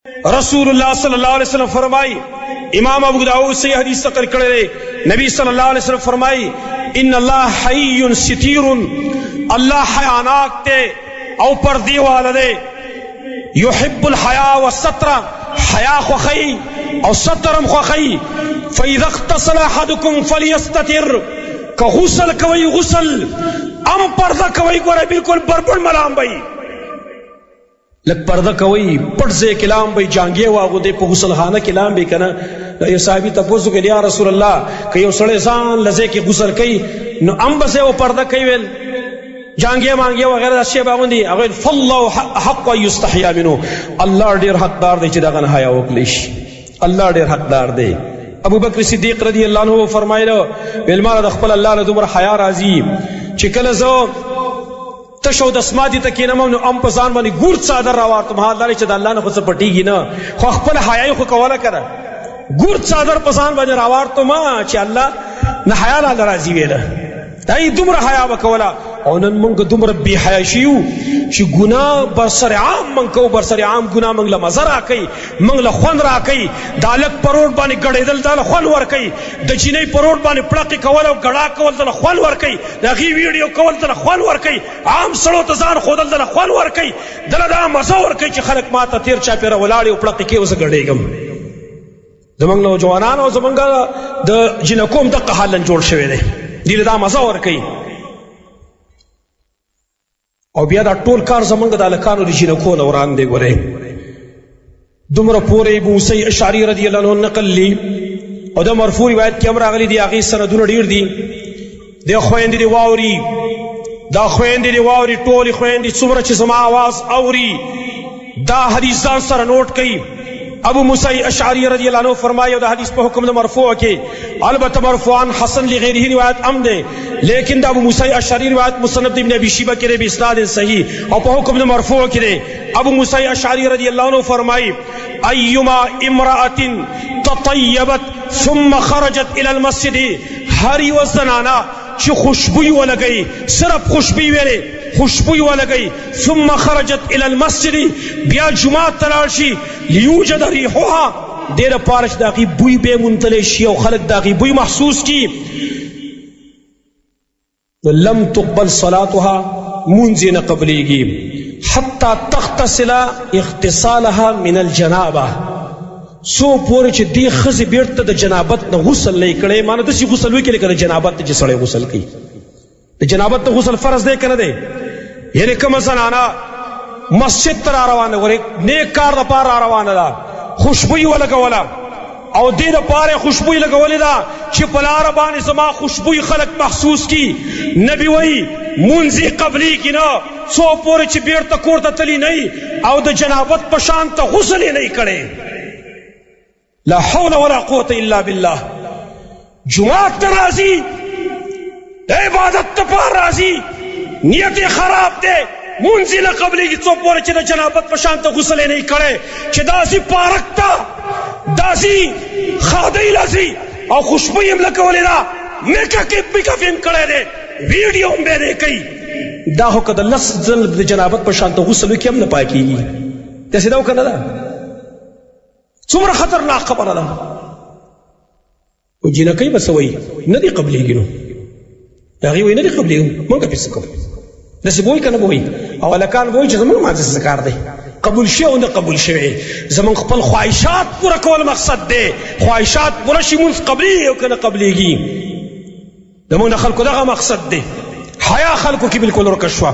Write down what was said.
رسول الله صلی الله علیه وسلم فرمای، امام ابو داود صحیح حدیث نقل کړی دی، نبی صلی الله علیه وسلم فرمای، ان الله حی ستیر، الله حیاناک دی او پردې والا دی، یحب الحیا والستر، حیا خوښوي او ستر هم خوښوي. فاذا اغتسل احدکم فلیستتر، که غسل کوئ غسل هم پرده کوئ، ګوره بالکل بربنډ ملام به، لږ پرده کوئ، پټ ځای کې لامبئ، جانګې واغوندئ، په غسلخانه کې لامبئ که نه. د یو صحابي تپوس وکړ، یا رسول الله، که یو سړی ځان له ځای کې غسل کوي نو هم به ځای و پرده کوي، ویل جانګې مانګې وغیره دا شی به اغوندي؟ هغه ویل فالله حق ان یستحیا منه، الله ډېر حقدار دی چې دغه نه حیا وکړلی شي، الله ډېر حقدار دی. ابو بکر صدیق رضی الله عنه فرمایله، ویل ماله د خپل الله له دومره حیا راځي چې کله زه تشو د سمادي ته کینم نو ام په ځان باندې ګور څادر راوارتم، حال دا چې د الله نه خو څه پټیږي نه، خو خپل حیا خو کوله کنه، ګور څادر په ځان باندې راوارتم چې الله نه حیا لا راځي، ویله دای دومره حیا وکوله. او نن مونږ دومره بے حیا شیو چې ګناه بر سر عام مونږ کو، بر سر عام ګناه مونږ له مزه راکوي، مونږ له خوند راکوي. د هلک په روډ باندې ګړېدل دا له خوند ورکوي، د جینۍ په روډ باندې پړقې کول او ګړا کول د له خوند ورکوي، د هغې ویډیو کول د له خوند ورکوي، عام سړو ته ځان ښودل د له خوند ورکوي، دله دا مزه ورکوي چې خلک ما ته تېر چاپېره ولاړ او پړقې کوي او زه ګړېږم. زمونږ نوجوانان او زمونږ د جینکو هم دقه حال نن جوړ شوی دی، دوی له دا مزه ورکوي. او بیا دا ټول کار زمونږ د هلکانو د جینکو نه وران دی. ګورئ دومره پورې ابو موسی اشعري رضی الله عنه نقل لی، او د مرفوع روایت کې هم راغلي دي، هغې سندونه ډېر دي. د خویندې دې واوري، دا خویندې دې واوري، ټولې خویندې څومره چې زما आवाز اوري دا حدیث ځان سره نوټ کړئ. ابو موسی اشعری رضی الله عنه فرمایي، او د حدیث په حکم د مرفوع کې، البته مرفوعا حسن لغیره روایت ام دی، لیکن د ابو موسی اشعری روایت مصنف ابن ابي شیبه کې دی باسناد صحیح او په حکم د مرفوع کې دی. ابو موسی اشعری رضی الله عنه فرمایي، ايما امرأة تطيبت ثم خرجت الى المسجد، هر یو زنانه چې خوشبوئی ولګي، صرف خوشبوئی ویلې، خوشبوئی ولګي، ثم خرجت الى المسجد، بیا جمعه ته لاړ شي، لیوجد ریحها، دې لپاره چې د هغې بوی به موندلی شي او خلک د هغې بوی محسوس کړي، نو لم تقبل صلاتها، مونځ یې نه قبلېږي، حتی تغتسل اغتسالها من الجنابه، څو پورې چې دې ښځې بېرته د جنابت نه غسل نه کړی. معنی داسې غسل وکړي لکه د جنابت نه چې سړی غسل کوي. د جنابت نه غسل فرض دی که نه دی؟ یعنې کومه زنانه مسجد ته را روانه، ګورې نیک کار دپاره را روانه ده، خوشبویي ولګوله او دې دپاره خوشبویي لګولې ده چې په لاره باندې زما خوشبویي خلک محسوس کړي، نبي وایي مونځ یې قبلېږي نه څو پورې چې بېرته کور ته تللی نه او د جنابت په شان ته غسل یې نه کړی. لا حول ولا قوت الا بالله. جومات ته راځي، د عبادت لپاره راځي، نیت یې خراب دی، مونځ یې نه قبلېږي څو پورې چې د جنابت په شان ته غسل یې نه کړی، چې داسې پارک ته داسې ښادۍ له او خوشبویي هم لګولې ده، میک اپ یې هم کړی دی، ویډیو هم به دی کوي، دا خو که د لس ځل د جنابت په شان ته غسل وکړي هم نه پاکېږي. داسې ده او که نه ده؟ څومره خطرناک خبره ده. او جینکۍ به څه وایي؟ نه دي قبلېږي، نو هغې وایي نه دي قبلېږي، موږ پې څه کوو؟ داسې به وایي که نه به وایي؟ او هلکان به وایي چې زموږ لمانځه څه کار دی، قبول شوی او نه قبول شوی، زموږ خپل خواهشات پوره کول مقصد دی، خواهشات پوره شي مونځ قبلېږي او که نه قبلېږي، زموږ د خلکو دغه مقصد دی. حیا خلکو کې بالکل ورکه شوه.